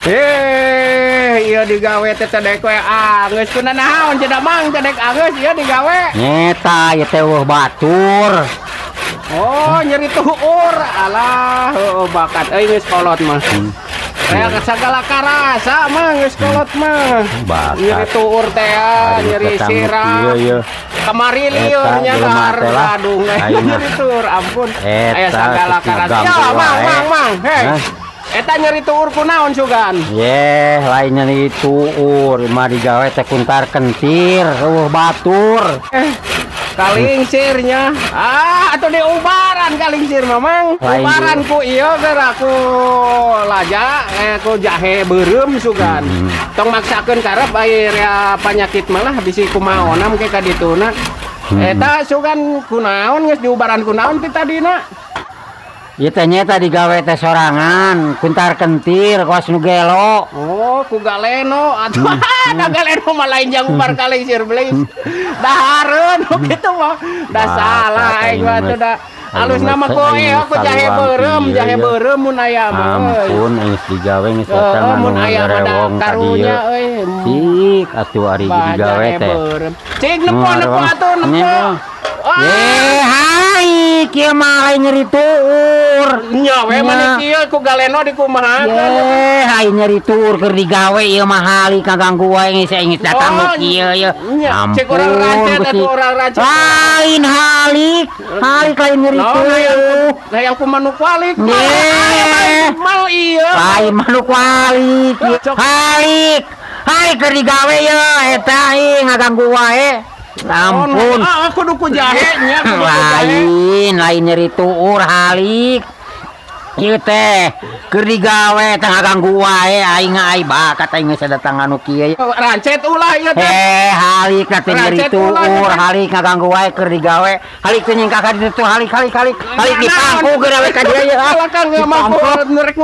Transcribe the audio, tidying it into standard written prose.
Eh, ieu digawe teh cedek we anggeus. Kuna naon cenah, Mang, cedek anggeus ieu digawe? Nyeta ieu teh euweuh batur. Oh, nyeri tuur. Alah, heueuh, bakat euy geus kolot mah. Rea sagala karasa mah geus kolot mah. Bakat. Nyeri tuur teh Aduh, nyeri ketang sirah. Ieu ieu. Kamari lieur Eta, nya jelema dahar teh lah. gadung. Aing mah. Nyeri tuur, ampun. Eta, Aya sagala geus karasa. ngaganggu Ya, Mang, wae. Mang, Mang. Hei. Hah? Eta nyeri tuur kunaon sugan? Yeh, lain nyeri tuur, mah digawe teh kuntar kentir, euweuh batur. Eh, kalingsirnya. Ah, atau diubaran kalingsir mah, Mang. Lain Ubaran ku ieu geura ku laja, ku jahe beureum sugan. Tong maksakeun karep aya rea panyakit malah bisi kumaona ke ka dituna. Eta sugan kunaon geus diubaran kunaon ti tadina? Ieu teh nyeta digawe teh sorangan, kuntar kentir kos nu gelo. Oh, ku galeno atuh. Da galeno mah lain jang ubar kalingsir, belis. Dahareun kitu mah. Da Bakat salah aing mah atuh da. Alus nama ku ieu ku jahe beureum, jahe beureum mun aya mah euy. Ampun, geus digawe geus eta Heeh, mah mun nu aya mah da ngarewong ka karunya dieu. euy. Cik atuh ari Bah, digawe jahe teh. beureum. Cik nepo nepo atuh nepo. Nepo. Ah, Ye, hai, kieu mah lain nyeri tuur. Nya we Nya. maneh kieu ku galeno dikumahakeun. Ye, hai nyeri tuur keur digawe ieu mah hali kaganggu wae geus geus datang nu Oh, kieu ye. nya. Cek urang rancet Gusti. atuh urang rancet. Lain halik, halik lain nyeri Naon tuur. Hayang ku manuk walik. Ye. Mal ieu. Lain manuk walik. Cok. Halik. Halik keur digawe ye eta ih ngaganggu wae. Ampun. Ah, kudu ku jahe nya, kudu ku jahe. Lain, lain nyeri tuur halik. Ieu teh keur digawe teh ngaganggu wae aing ai bakat aing geus datang anu kieu. Rancet ulah ieu teh. Eh, halik na teh nyeri Rancet ulah ieu tuur, teh. Halik ngaganggu wae keur digawe. Halik teh nyingkah ka ditu, halik halik halik. Halik di pangku geura we ka dieu ye. Alah, Kang, mah rek.